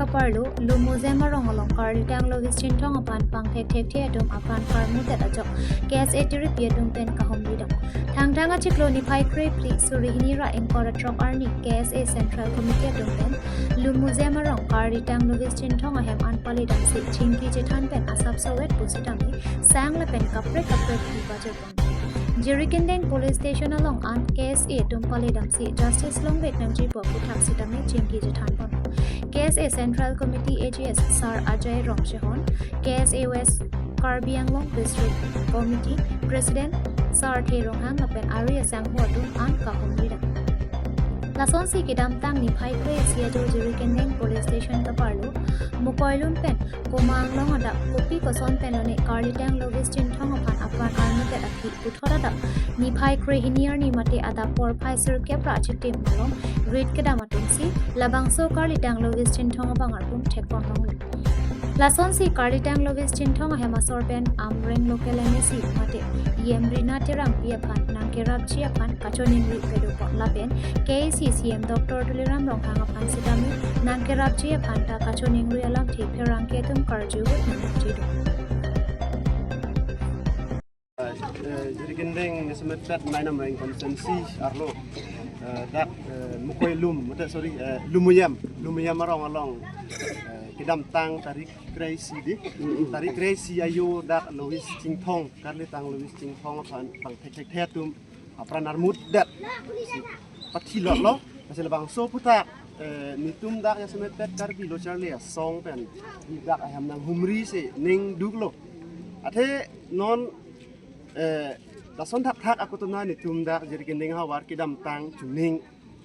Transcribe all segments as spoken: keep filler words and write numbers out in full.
Kaparlo, Lumujam arong along Karlitang Lois Chinthong aphan pangthekthekthe atum apran karmutet ajok K S A tiripi atum pen kahumri dam. Thangthang achiklo niphai krephli suri hini ra ingkoi ra throk arni K S A Central Committee atum pen Lumujam arong Karlitang Lois Chinthong ahem an pali damsi chingki chethan pen asap sowet pusitame sang lapen kaprek kaprek pi pajok. Jirikindeng Police Station along an K S A atum pali damsi justice longvek nangji pu aputhak sitame chingki chethan pon. K S A Central Committee A G S Sar Ajay Rongchehon, K S A West Karbi Anglong District Committee President Sarthe Ronghang lapen ari asangho atum an kahumri dam. Lasonsi kedamtang niphai kre-isi ajo Jirikindeng Police Station kaparlo, Mukoilun pen Komang long adap kopi koson pen lone Karlitang Lois Chinthong aphan apran armutet aphi puthot adap niphai krehini arni mate adap porphai sirkep ra achitim malom rit kedam atumsi labangso Karlitang Lois Chinthong abang arpum thekpon longlo. Lasonsi Karlitang Lois Chinthong ahem asor pen Amreng local M A C mate E M Rina Terangpi aphan nangkerapji aphan kachoningri pedopon lapen K A C C M Doctor Tuliram Ronghang aphan sitame nangkerapji aphan ta kachoningri alamthe pherangke atum karju ahut nangji do. Eh, Jirikindeng Nesemetpet Mainam Reng Constituency arlo, eh, dak, eh, Mukoilum, mate, sorry, eh, Lumujam, Lumujam arong along, eh, kedamtang tarik kre-isi di, tarik kre-isi ajo dak Lois Chinthong, Karlitang Lois Chinthong aphan pangthekthekthe atum apran armutet si pathilotlo. Lasi labangso aputhak, eh, netum dak jasemetpet Karbi Lo Charli Asong pen dak ahem nanghumri si ning duklo. Athe non, eh, lason thakthak akutuna netum dak Jirikindeng havar kedamtang chuning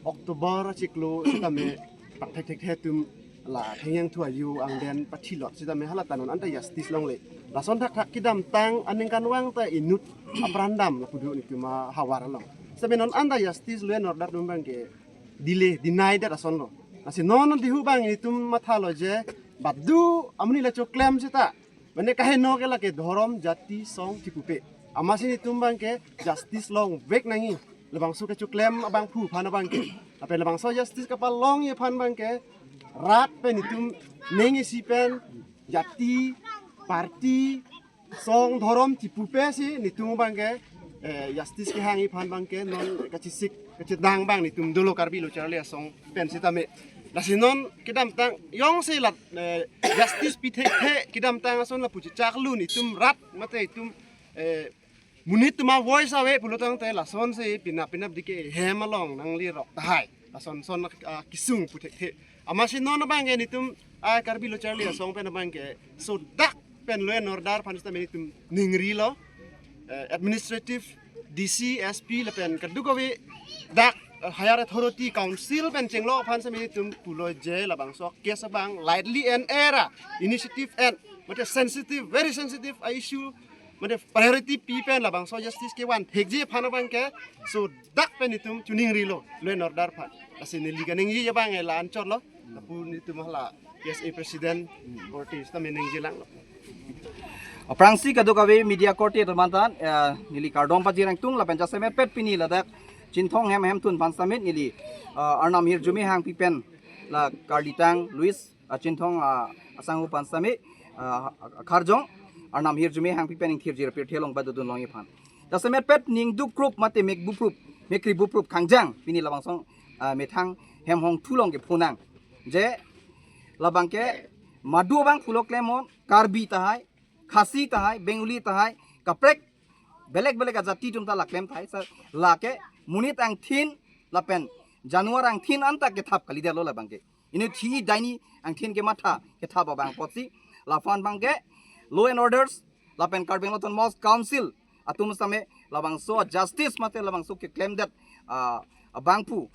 October achiklo sitame pangthekthekthe atum la thengyang thu ajo angden pathilot sitame hala ta non anta justice longle. Lason thakthak kedamtang aningkanvang ta inut apran dam lapu do netum ahavar along. Sitame non anta justice law and order atum abangke delay, deny det asonlo. Lasi non dihu abang netum mathalo je badu amonit la choklem seta mane kaheno ke lake dhorom, jati, song chipupe. Amatsi netum abangke justice longvek nangji. Labangso kechoklem abangphu aphan abangke. Lapen labangso justice kapalongji aphan abangke rat pen netum ning isi pen jati, party, song, dhorom chipupe si netum abangke, eh, justice kehangji aphan abangke non kachesik kachedang abang netum dolo Karbi Lo Charli Asong pen sitame. Lasi non kedamtang jongsi la, eh, justice pithekthe kedamtang ason lapu chechaklo netum rat mate itum, eh, monit atum avoice ave pulo tangte lasonsi penap penapdik ke hem along nanglirok tahai. Lason son, ah, kesung puthekthe. Amatsi non abangke netum, ah, Karbi Lo Charli Asong pen abangke sodak pen law and order aphan sitame netum ningrilo. Eh, administrative D C, S P lapen kadokave dak, eh, higher authority council pen chenglok aphan sitame netum pulo je labangso case abang lightly and era initiative and mate sensitive, very sensitive a issue, mate priority pi pen labangso justice kevan thekji aphan abangke sodak pen netum chuningrilo law and order aphan. Lasi neli kaningje abang la anchotlo. Lapu netum hala K S A president korte sitame ningje langlo. Aphrangsi kadokave media korte atum aphan, eh, neli kardom pajireng tung lapen jasemetpet pini ladak Chinthong hem hemtun aphan sitame neli, eh, Arnam hirjume hangpi pen la Karlitang Lois, ah, Chinthong, ah, asangho aphan sitame, ah, akarjong Arnam hirjume hangpi pen ingthirjir pirthe along padodun longji aphan. Jasemetpet ning dukrup mate mek buprup, mekri buprup khangjang pini labangso, ah, methang hem hongthu along kephonang. Je labangke madu abang pulo klemnon, Karbi tahai, Khasi tahai, Bengali tahai, kaprek belek belek ajati atum ta la klem tahai, sa lake monit angthin lapen januar angthin anta kethap kalidetlo labangke. Inut thi daini angthin kematha kethap abang apotsi, laphan abangke law and orders lapen Karbi Anglong Autonomous Council atum sitame labangso justice mate labangso keklemdet, ah, abangphu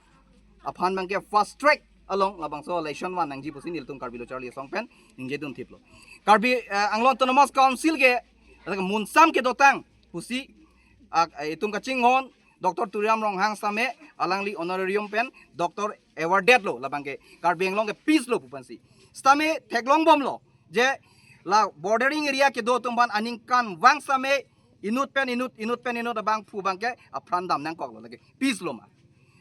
aphan abangke fast track along labangso election van nangji pusi nelitum Karbi Lo Charli Asong pen ningjedun thiplo. Karbi, eh, Anglong Autonomous Council ke, eh, munsam kedotang pusi, ah, itum kachinghon Doctor Tuliram Ronghang sitame alangli honorarium pen doctor awarded lo labangke Karbi Anglong ke peace lo pu aphansi. Sitame theklongbomlo je la bordering area kedo atum aphan aningkanvang sitame inut pen inut, inut pen inut abangphu abangke apran dam nangkoklo lake peace lo ma.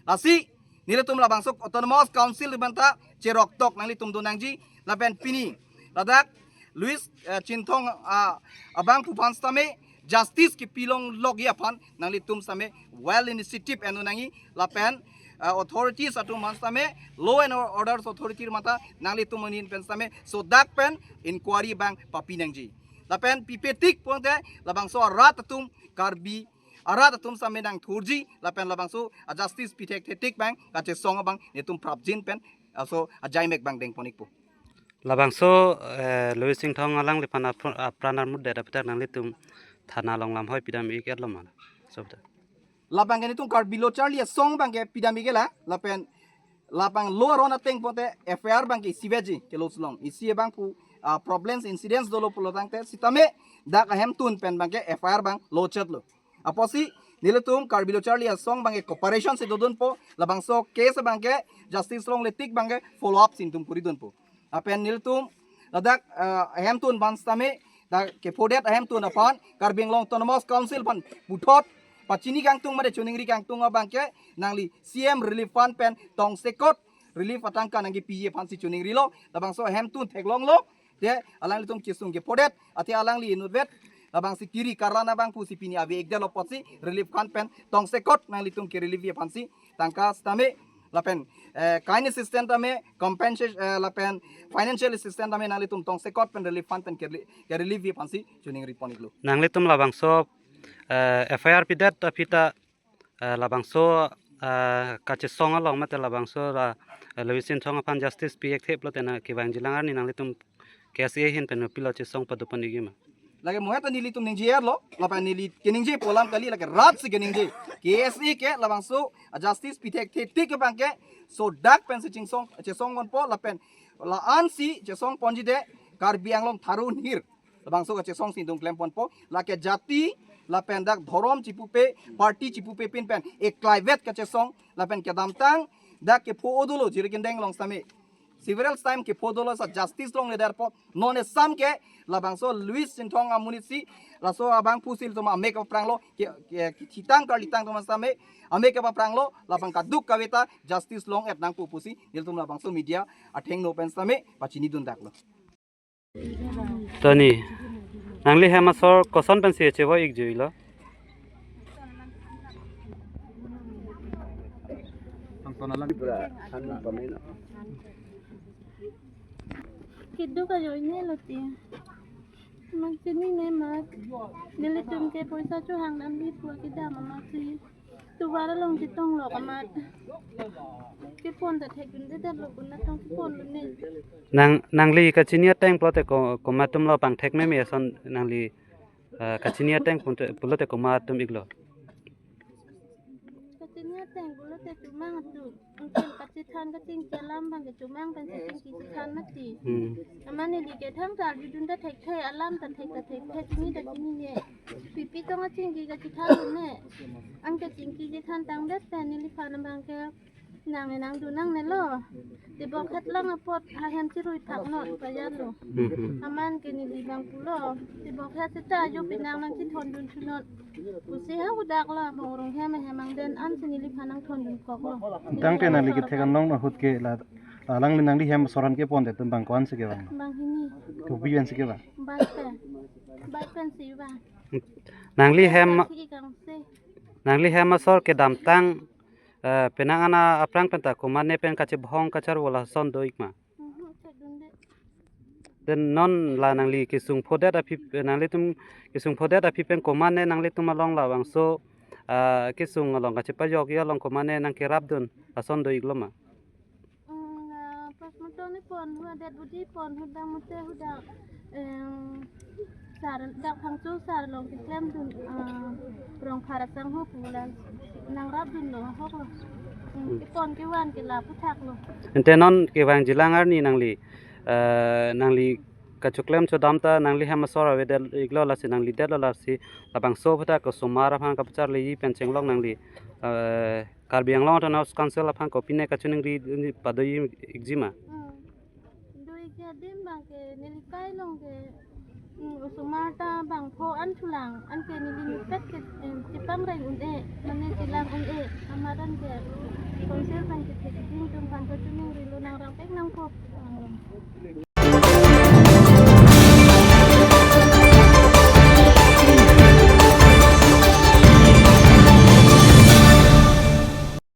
Lasi Nelitum labangso Autonomous Council atum anta cheroktok nanglitum do nangji, lapen pini ladak Louis, eh, Chinthong, ah, abangphu aphan sitame justice kepilonglokji aphan nanglitum sitame well initiative en-o nangji, lapen, ah, authorities atum aphan sitame, law and orders authority atum anta nanglitum ahin pen sitame sodak pen inquiry abang papi nangji. Lapen pipetik pulote labangso arat atum, Karbi arat atum sitame nangthurji, lapen labangso a justice pithekthe tik abang kachesong abang nelitum prapjin pen, laso ajaimek abang dengpon-ikpo. Labangso, eh, Louis Chinthong alangliphan apr-, apran armutdet aphuthak nanglitum thana along lamhoi pidam-ik-etlo ma? So, labang ke nelitum Karbi Lo Charli Asong abang ke pidam-ik-etlo, lapen labang law aron ateng pulote F I R abang ke isiveji ke law along. Isi abangphu, ah, problems, incidents dolo pulo tangte sitame dak ahemtun pen abang ke F I R abang lodge-etlo. Apotsi nelitum Karbi Lo Charli Asong abang ke cooperation si dodunpo, labangso case abang ke justice longle tik abang ke follow up si nelitum koridunpo. Lapen nelitum ladak, eh, ahemtun aphan sitame, dak kephodet ahemtun aphan Karbi Anglong Autonomous Council aphan puthot pachini kangtung mate choningri kangtung abang ke nangli C M relief fund pen tongsekot relief atangka nangkepiji aphansi choningrilo. Labangso ahemtun theklonglo, te alanglitum kesung kephodet, athe alangli inutvet labangsi kiri karana abangphusi pini ave-ikdetlo apotsi relief fund pen tongsekot nanglitum kerelief aphansi tangka sitame, lapen, eh, kind assistance tame, compensation, eh, lapen financial assistance tame nanglitum tongsekot pen relief fund pen kereli-, kerelief aphansi choningripon-iklo. Nanglitum labangso, eh, F I R pidet aphi ta, eh, labangso, eh, kachesong along mate labangso la, eh, Louis Chinthong aphan justice pi-ekthe pulote nang kevangjilang arni nanglitum K S A ahin pen kopilo chesong padopon-ikji ma? Lake mohet ta nelitum ningje-etlo, lapen neli keningjepo alam kali, lake rat si keningje. K S A ke labangso a justice pithekthe tik abang ke sodak pensi chingsong, chesongponpo, lapen la-ansi chesongponji de Karbi Anglong tharo nihir. Labangso kachesong si nelitum klemponpo, lake jati, lapen dak dhorom chipupe, party chipupe pin pen eklaivet kachesong, lapen kedamtang dak kepho-o dolo, Jirikindeng along sitame several time kepho dolo, sa justice longledetpo. Non esam ke labangso Louis Chinthong amonit si, laso abangphu si nelitum amek papranglo, ke, ke, kethitang karlitang atum sitame amek papranglo, labang kadokave ta justice long-et nangpo pusi nelitum labangso media athengno pen sitame pachinidundaklo. Toni, nangli hem asor koson pensi chevo-ikjuilo? Keduk ajoine lote. Mak chinine mak. Nelitum ke poisa chohang damji pu kedam amatsi. Tovar along chetong lok amat. Kepon ta thekdundedetlo, konat tong keponlone. Nang, nangli kachini ateng pulote ko-, komat atumlo pangthek meme ason nangli, eh, kachini ateng pulote, pulote komat atum-iklo? Kachini ateng pulote chomang atum. Angkel kachethan kachingki alam abang ke chomang pen kachingki chethan mati. Hmm. Amat neli ke thangta arjudun ta thekthe, alam ta thek ta thekthe, chini ta chinine. Pipi tong achingki kachethanlone. Anke chingki chethan tangdet pen neliphan abang ke nang ne nangdun nangnelo. Tebok het lang apot ahem cherui thaknon pajatlo. Mhm. Amat ke neli abang pulo, tebok het seta ajo penang nangchethondun thunon pusi ha hudaklo, abang rong hem hem angden ansi neliphan nangthondunkoklo. Tangte nangli kethek anlong ahut ke la, alangli nangli hem asor an kepondet atum abang ko-ansi kevang? Banghini. Kopi pensi kevang? Bike pen. Bike pensi vang. Nangli hem, Bike kangsi. Nangli hem asor kedamtang, eh, penang an aphrang penta komatne pen kachebhong kacharvo lason do-ik ma? Mhm, chedunde. Den non la nangli kesung phodet aphi, nanglitum kesung phodet aphi pen komatne nanglitum along labangso, ah, kesung along kachepajokji along komatne nangkerapdun lason do-iklo ma? Mm, ah, pas motor ni pon hu, adet budi pon hu, dang mote hu dak, em, sar, dak Phangcho sar along keklemdun, ah, rong phara sang hu pu la nangrapdunlo ahoklo. Mm, kepon kevan ke la aphuthaklo. Ante non kevangjilang arni nangli, eh, nangli kachoklem chodam ta nangli hem asor avedet-iklo lasi nanglidetlo lasi labangso aphuthak osomar aphan kapacharliji pen chenglok nangli, eh, Karbi Anglong Autonomous Council aphan kopine kachiningri pado-ikji ma? Hmm. Do-ik adim abang ke neli kai along ke, hmm, Osomar ta bangpho an thulang, anke neli mepet ke, eh, chepangreng un-e, mane chelang un-e, amat anke Council pen kethekding atum aphan ta chiningrilo, nangrap-ik nangkok.